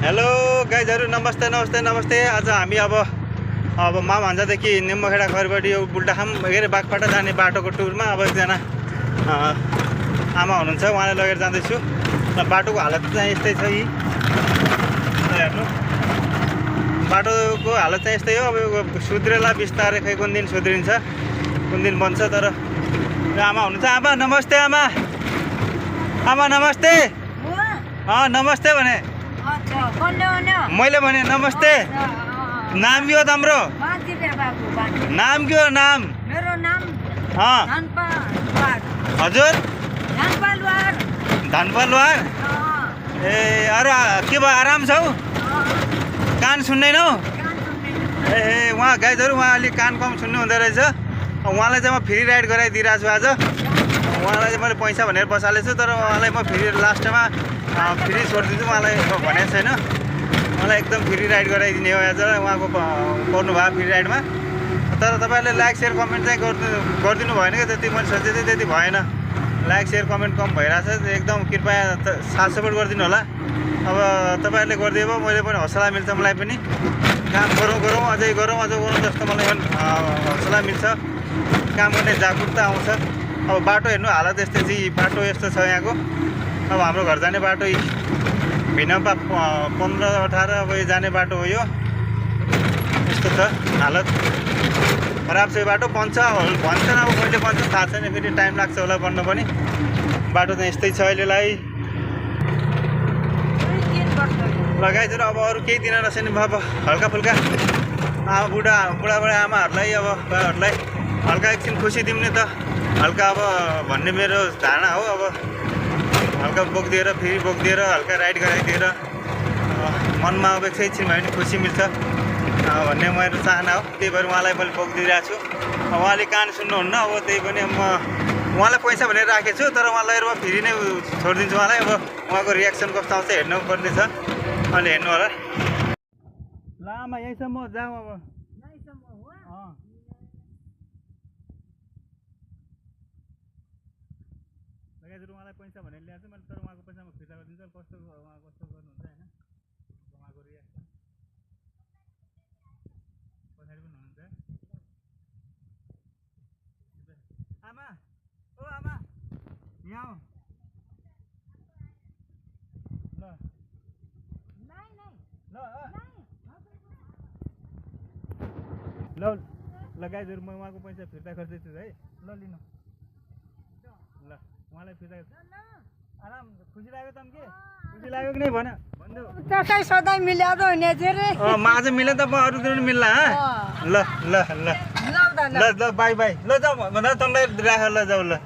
Hello गाइजहरु, नमस्ते नमस्ते नमस्ते। आज हामी अब मामहन्जादेखि निम्बखेडा खरबडी बुल्टाखाम के अरे बागपाटा जाने बाटोको टुरमा अब एकजना आमा हुनुहुन्छ, उहाँलाई लगेर जाँदैछु। बाटोको हालत चाहिँ यस्तै छ। यी हेर्नु, बाटोको हालत चाहिँ यस्तै हो। अब सुध्रेला बिस्तारै, खै कुन दिन सुध्रिन्छ कुन दिन बन्छ। तर आमा हुनुहुन्छ। आमा नमस्ते। आमा आमा नमस्ते। नमस्ते भने मैले भने नमस्ते। नाम के हो तिम्रो? नाम के हो? नाम मेरो नाम हजुर धनपालवार। ए अरू के भयो, आराम छौ? कान सुन्दैनौ? ए उहाँ गाइजहरू, उहाँ अलिक कान कम सुन्नु हुँदो रहेछ। उहाँलाई चाहिँ म फ्री राइड गराइदिइरहेको छु आज। उहाँलाई चाहिँ मैले पैसा भनेर बसालेको छु, तर उहाँलाई म फेरि लास्टमा फ्री छोडिदिन्छु। उहाँलाई भनेको छैन, मलाई एकदम फ्री राइड गराइदिने हो आज। उहाँको गर्नुभयो फ्री राइडमा। तर तपाईँहरूले लाइक सेयर कमेन्ट चाहिँ गरिदिनु भएन क्या, जति मैले सोचेको थिएँ त्यति भएन। लाइक सेयर कमेन्ट कम भइरहेछ, एकदम कृपया साथ सपोर्ट गरिदिनु होला। अब तपाईँहरूले गरिदियो भने मैले पनि हौसला मिल्छ, मलाई पनि काम गरौँ अझै गरौँ जस्तो मलाई पनि हौसला मिल्छ। काम गर्ने जागरुकता आउँछ। अब बाटो हेर्नु, हालत यस्तै छ। बाटो यस्तो छ यहाँको। अब हाम्रो घर जाने बाटो भिनपा 15-18 अब जाने बाटो हो यो। यस्तो छ हालत, खराब छ यो बाटो। बन्छ भन्छन्, अब कहिले बन्छ थाहा छैन, फेरि टाइम लाग्छ होला बन्नु पनि। बाटो चाहिँ यस्तै छ अहिलेलाई। लगाइदिएर अब अरू केही दिन रहेछ नि। अब हल्का फुल्का बुढा आमाहरूलाई, अब बुवाहरूलाई हल्का एकछिन खुसी दिउँ नि त। हल्का अब भन्ने मेरो धारणा हो। अब हल्का बोकिदिएर, फेरि बोकिदिएर, हल्का राइड गराइदिएर मनमा अब एकछिन भए पनि खुसी मिल्छ भन्ने मेरो चाहना हो। त्यही भएर उहाँलाई मैले बोकिदिइरहेको छु। उहाँले कान सुन्नुहुन्न। अब त्यही पनि म उहाँलाई पैसा भनेर राखेको छु, तर उहाँलाई म फेरि नै छोडिदिन्छु उहाँलाई। अब उहाँको रियाक्सन कस्तो आउँछ हेर्नुपर्ने छ, अहिले हेर्नु होला। ल आमा, यहीँसम्म जाउँ अब। उहाँलाई पैसा भनेर ल्याएको छु मैले, तर उहाँको पैसा म फिर्ता गरिदिन्छु। कस्तो उहाँ कस्तो गर्नुहुन्छ होइन, उहाँको रियाक्सन पछाडि पनि हुनुहुन्छ। आमा, ओ आमा, यहाँ आऊ ल। ल ल गाइजहरू, म उहाँको पैसा फिर्ता गरिदिन्छु है। ल लिनु ल, उहाँलाई फिर्ता। आराम, खुसी लाग्यो त? के खुसी लाग्यो कि नै भन त्यसै सधैँ मिलाएको हुने रे। माझ मिले त म अरू दिन मिल्ला। ल ल ल ल ल, बाई बाई। ल जाऊ भन्दा तँलाई राख। ल जाऊ ल।